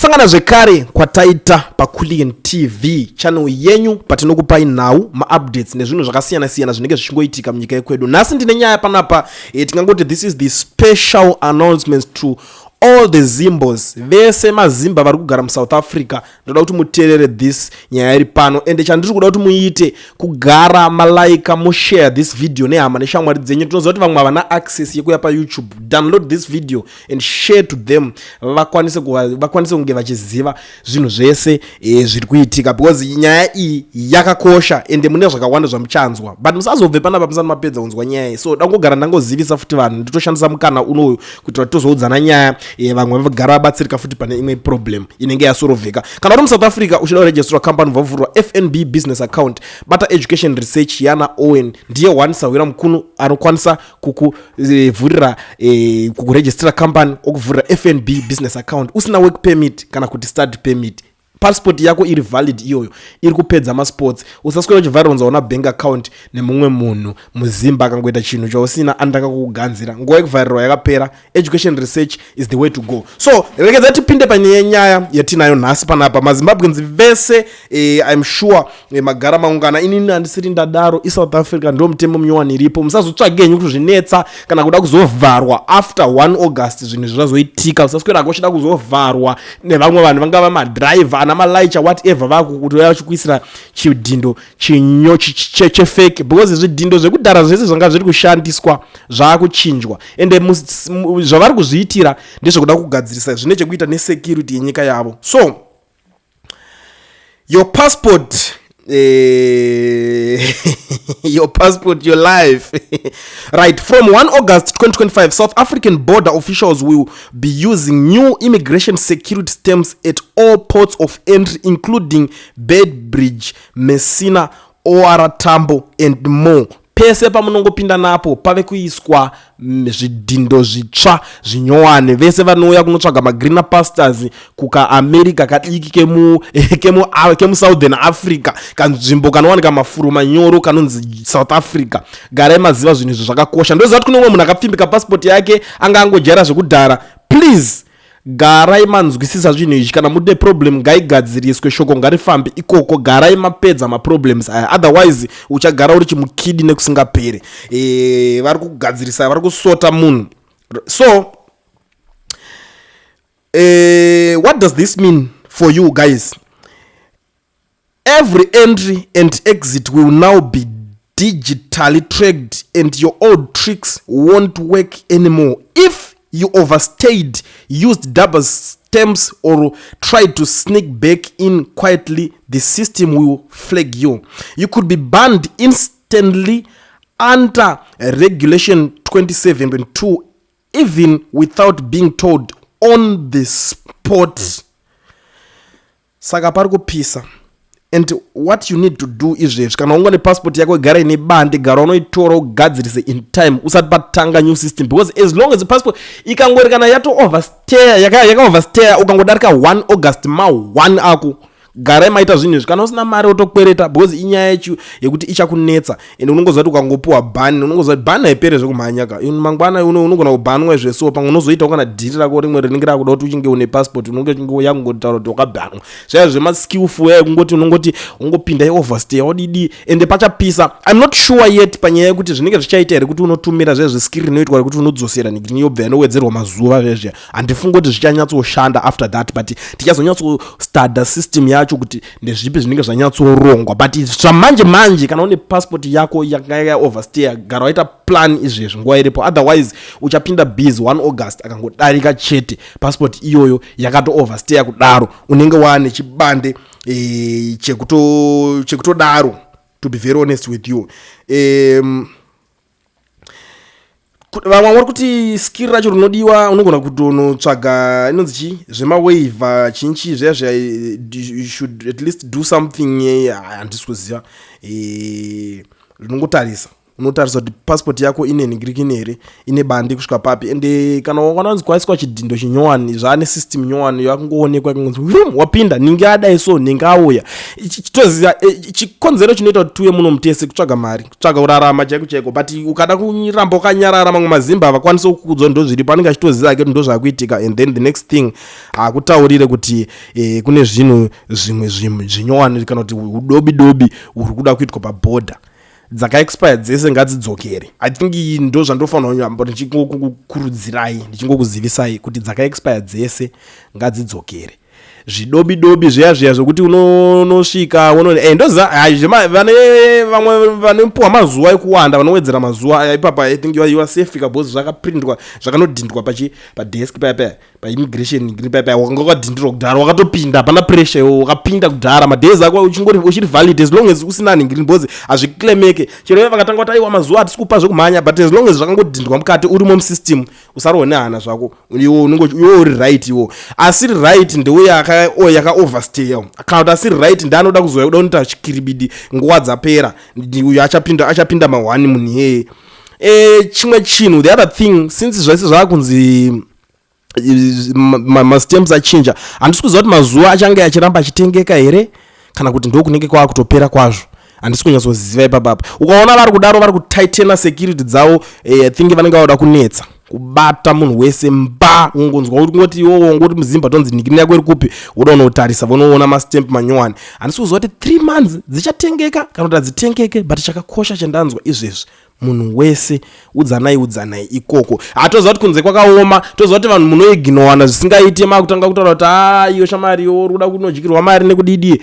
Kusangana zvekare kwataita paCulian TV channel yenyu, patinokupai nhau, maupdates nezvinhu zvakasiyana-siyana zvinenge zvichingoitika munyika yekwedu. Nhasi ndine nyaya panapa. Tingangoti this is the special announcement to all the Zimbos, vese maZimba vari kugara muSouth Africa. Ndoda kuti muteerere this nyaya iri pano, ende chandiri kuda kuti muite kugara malaika, mushare this video nehama neshamwari dzenyu. Tinoziva kuti vamwe havana access yekuya paYouTube. Download this video and share to them, vakwanise kunge vachiziva zvinhu zvese zviri kuitika, because nyaya iyi yakakosha ende mune zvakawanda zvamuchanzwa. But musazobve panapa musati mapedza kunzwa nyaya iyi. So dangogara ndangozivisa futi vanhu, nditoshandisa mukana unoyu kuitira kuti tozoudzana nyaya. Vamwe vagara vabatsirika futi pane imwe problem inenge yasorovheka. Kana uri muSouth Africa uchida kuregisterwa company, vavhurwa FNB business account, bata Education Research yana Owen. Ndiye one sahwira mukuru anokwanisa kukuvhurira, kukurejistera company, okuvhurira FNB business account usina work permit kana kuti study permit. Passport yako iri valid, iyoyo iri kupedza masports. Usaswera uchivharirwa una bank account nemumwe munhu muZimba akangoita chinhu chausina anotanga kukuganzira. Nguva yekuvharirwa yakapera. Education Research is the way to go. So rekedza tipinde panyaya nyaya yatinayo nhasi panapa. MaZimbabweans vese, I'm sure magara maungana. Inini handisiri ndadaro, iSouth Africa ndo mutemo munyowani iripo. Musazotsvage henyu kuzvinetsa kana kuda kuzovharwa after 1 August. Zvinhu zvazoitika, usaswera uchida kuzovharwa nevamwe vanhu, vangava madhiraivha, ana malaicha, whatever, vakuti vachikuisira chidhindo chinyo chefake, because zvidhindo zvekudhara zvese zvanga zviri kushandiswa zvaakuchinjwa. Ende zvavari kuzviitira ndezvekuda kugadzirisa zvine chekuita nesecurity yenyika yavo. So your passport, your passport, your life. Right, from 1 August 2025, South African border officials will be using new immigration security stamps at all ports of entry, including Beitbridge, Messina, OR Tambo and more. Pese pamunongopinda napo pave kuiswa zvidhindo zvitsva zvinyowani. Vese vanouya kunotsvaga magreener pastures kukaAmerica kadiki kemu Southern Africa, kanzvimbo kanowanika mafuro manyoro kanonzi South Africa, garai maziva zvinhu izvi zvakakosha. Ndoziva kuti kune umwe munhu akapfimbika pasipoti yake, anga angojaira zvekudhara. Please garai manzwisisa zvinhu izvi. Kana mune problem, ngaigadziriswe, shoko ngarifambe ikoko. Garai mapedza maproblems aya, otherwise uchagara uri chimukidi nekusingaperi. Vari kugadzirisa, vari kusota munhu. So what does this mean for you guys? Every entry and exit will now be digitally tracked, and your old tricks won't work anymore. If you overstayed, used double stamps or tried to sneak back in quietly, the system will flag you. You could be banned instantly under Regulation 27.2, even without being told on the spot. Saka pari kupisa, and what you need to do izvezvi, kana unga nepassport yako, igara ine bande, gara unoitora ugadzirise in time usati patanga new system, because as long as passport ikangori kana yato overstaya, yakaoverstaya, ukangodarika 1 August, ma1 ako, garai maita zvinhu izvi. Kana usina mari, wotokwereta, because inyaya yacho yekuti ichakunetsa. Ende unongoziva kuti ukangopiwa ban, unongoziva kuti ban haipere zvekumhanya ka. Mangwana unogona kubhanwa zveso. Pamwe unozoitawo kana dhiri rako rimwe rinenge rakuda kuti uchinge une passport, unonge uchinge yakungotaura kuti wakabhanwa. Zvaya zvemaskillful yaya kungoti unongoti ungopinda ioverstay, wodidi, ende pachapisa. I'm not sure yet panyaya yekuti zvinenge zvichaita here kuti unotumira zviya zveskill rinoitwa rekuti unodzosera nigrini, yobva yanowedzerwa mazuva zvezviya. Handifungi kuti zvichanyatsoshanda after that, but tichazonyatsostada system yacho kuti ndezvipi zvinenge zvanyatsorongwa. But zvamanje manje, kana une passport yako yanga yaoverstay, gara waita plan izvezvi nguva iripo, otherwise uchapinda busy 1 August akangodarika chete, passport iyoyo yakatooverstaya kudaro, unenge waane chibande chekutodaro. To be very honest with you, vamwe vari kuti skill racho rinodiwa, unogona kutonotsvaga inonzi chii, zvemawaiver, chinchi zviya zviya. You should at least do something. Handisi kuziva, unongotarisa. Unotarisa kuti passport yako ine nhingirikini here, ine bandi kusvika papi. Ende kana wakaona kunzi kwaiswa chidhindo chinyowani, zvaane system nyowani yakungoonekwa, kungonzi wapinda, ninge adai, so ninge auya. Chitoziva chikonzero chinoita kuti tiuye muno mutese kutsvaga mari, kutsvaga kurarama chaiko chaiko. But ukada kuramba wakanyarara, mamwe mazimba havakwanisi kukuudzwa ndo zviripo, anenge achitoziva ake kuti ndo zvakuitika. And then the next thing, hakutaurire kuti kune zvinhu zvimwe zvinyowani kana kuti udobi dobi huri kuda kuitwa pabhodha. Dzakaexpire dzese ngadzidzokere. I think ndo zvandofanira kunyamba ndichingokukurudzirai, ndichingokuzivisai kuti dzakaexpire dzese ngadzidzokere. Zvidobi dobi zviya zviya zvokuti unosvika ndoziva vane vamwe vanopiwa mazuva ekuwanda, vanowedzera mazuva ipapa. I think you are safe because zvakaprintwa, zvakanodhindwa pachi padesk paya paya paimmigration paya paya. Wakanga wakadhindirwa kudhara, wakatopinda, hapana pressure iwo, wakapinda kudhara, madays ako uchingori uchiri valid as long as usina nhingiri, because hazviklemeke. Chero ivo vakatanga kuti aiwa, mazuva hatisi kupa zvekumhanya, but as long as zvakangodhindwa mukati, urimo musystem, usarohwe nehana zvako. Iwo iwo uri right. Iwo asiri right ndeuya yakaoverstay, kana kuti asiri right ndeanoda kuzouya kuda kunoita chikiribidi nguva dzapera. Uyo achapinda, achapinda mahwani munhu iyeye. Chimwe chinhu, the other thing, since zvese zvaakunzi mastamps achinja, handisi kuziva kuti mazuva achange achiramba achitengeka here kana kuti ndokunenge kwakutopera kwazvo. Handisi kunyatsoziva ipapapa. Ukaona vari kudaro, vari kutaitena security dzavo. I think vanenge vauda kunetsa kubata munhu wese mba ungonzwa kuti ngoti iwowo ngoti muzimba tonzi nikini yako iri kupi, woda unotarisa, vonoona mastamp manyowani. Handisi kuziva kuti 3 months dzichatengeka kana kuti hadzitengeke, but chakakosha chandanzwa izvezvi, munhu wese udzanai, udzanai ikoko. Hatoziva kuti kunze kwakaoma, toziva kuti vanhu munoignowana zvisingaiti, makutanga kutaura kuti a iyo shamari iwo uri kuda kunodyirwa mari nekudidi.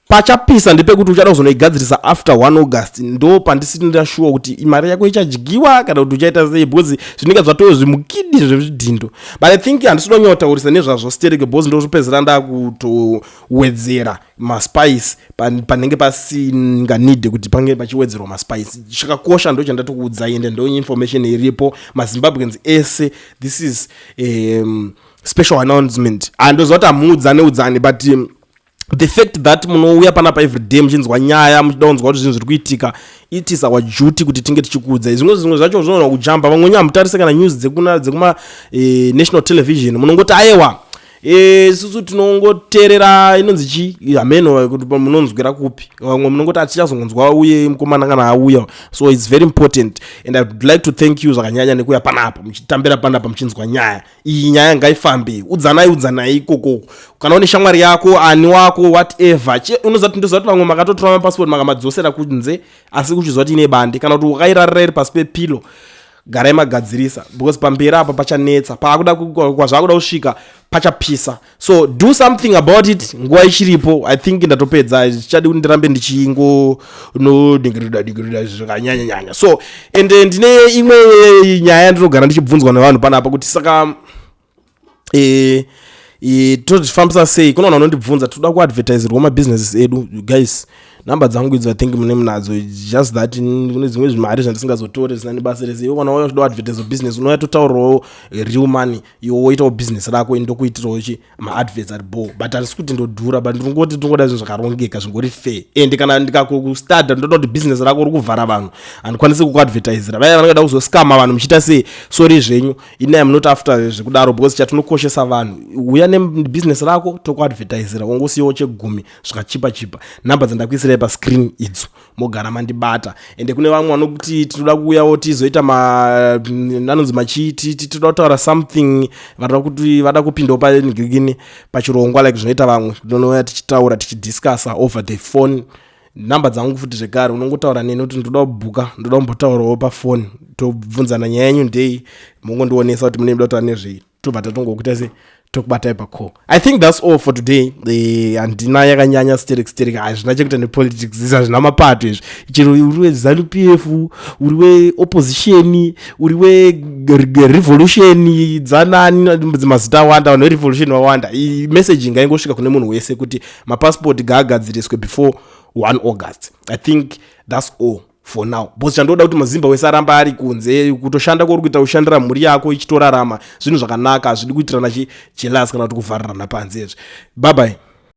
Pachapisa ndepekuti uchada kuzonoigadzirisa after 1 August. Ndo pandisiri ndashuwa kuti mari yako ichadyiwa kana kuti uchaita sei, because zvinenge zvatoo zvimukidi zvezvidhindo. But I think handisi kuda kunyanyotaurisa nezvazvo stereke, because ndozopedzera ndakutowedzera maspice panenge pasinganide kuti pange pachiwedzerwa maspice. Chakakosha ndo chandatokuudzai, ende ndo information iripo. MaZimbabweans ese, this is special announcement. Handoziva kuti hamuudzane udzane, but the fact that munouya panapa everyday muchinzwa nyaya, muchida kunzwa kuti zvinhu zviri kuitika, it is our duty kuti tinge tichikuudzai. Zvimwe zvacho zvinogona kujamba, vamwe nyaya mutarise kana news dzekuma national television, munongoti aiwa, isusu tinongoteerera inonzi chi hameno kuti munonzwira kupi. Vamwe munongoti hatichazongonzwa uye mukomana kana auya. So it's very important and I would like to thank you zvakanyanya nekuuya panapa, muchitambira panapa, muchinzwa nyaya iyi. Nyaya ngaifambe, udzanai, udzanai ikoko. Kana une shamwari yako, ani wako, whatever, unoziva kuti ndoziva kuti vamwe makatotora mapasipoti makamadzosera kunze, asi kuchiziva kuti ine bande kana kuti wakairarira iri pasi pepilo, garai magadzirisa, because pamberi apa pachanetsa. Paakuda kwazvakuda kusvika pachapisa, so do something about it nguva ichiripo. I think ndatopedza, zvichadi kuti ndirambe ndichingonodingirida dingirida zvakanyanyanyanya. So and ndine imwe nyaya yandinogara ndichibvunzwa nevanhu panapa kuti saka tozvifambisa sei. Kuna vanhu vanondibvunza, toda kuadvertiserwa mabusinesses edu. Guys, namba dzangu idzo, I think mune munadzo. Just that kune dzimwe zvimari zvandisingazotori zvisina nebasa rese. Iwe kana wauya uchida kuadvertise business, unouya totaurawo real money, iwe woitawo business rako, ndokuitirawo chi maadverts ari bo. But handisi kuti ndodhura, but ndingoti ndingoda zvinhu zvakarongeka, zvingori fair. And kana ndikakustarta, ndoda kuti business rako uri kuvhara vanhu, handikwanisi kukuadvertisera. Vaya vanongada kuzoscama vanhu muchiita sei, sorry zvenyu, ini am not after zvekudaro, because chatinokoshesa vanhu. Uya nebusiness rako, tokuadvertisera, wongosiyawo chegumi zvakachipa chipa. Namba dzandakuisirai pascreen idzo, mogara mandibata. Ende kune vamwe vanokuti tinoda kuuyawo tizoita anonzi machiti, tinoda kutaura something, vanoda kuti vada kupindawo pangirikini pachirongwa like zvinoita vamwe, tinouya tichitaura, tichidiscussa over the phone. Namba dzangu futi zvekare, unongotaura neni kuti ndoda kubhuka, ndoda kumbotaurawo pafoni, tobvunzana nyaya yenyu ndei, mongondionesa kuti mune muda kutaura nezvei, tobva tatongokuita sei, tokubatai pacall. I think that's all for today. Handina yakanyanya sterek sterek, hazvina chekuita nepolitics izvi, hazvina mapato izvi. Chero uri weZANU PF, uri weopposition, uri werevolution dzanani, mazita awanda, vanhu verevolution vawanda, message ngaingosvika kune munhu wese kuti mapassport gaagadziriswe before 1 August. I think that's all for now, because chandoda kuti mazimba wese aramba ari kunze kutoshanda kuri kuita, kushandira mhuri yako ichitorarama zvinhu zvakanaka. Hazvidi kuitirana chijealous kana kuti kuvharirana panze izvi. Bye bye.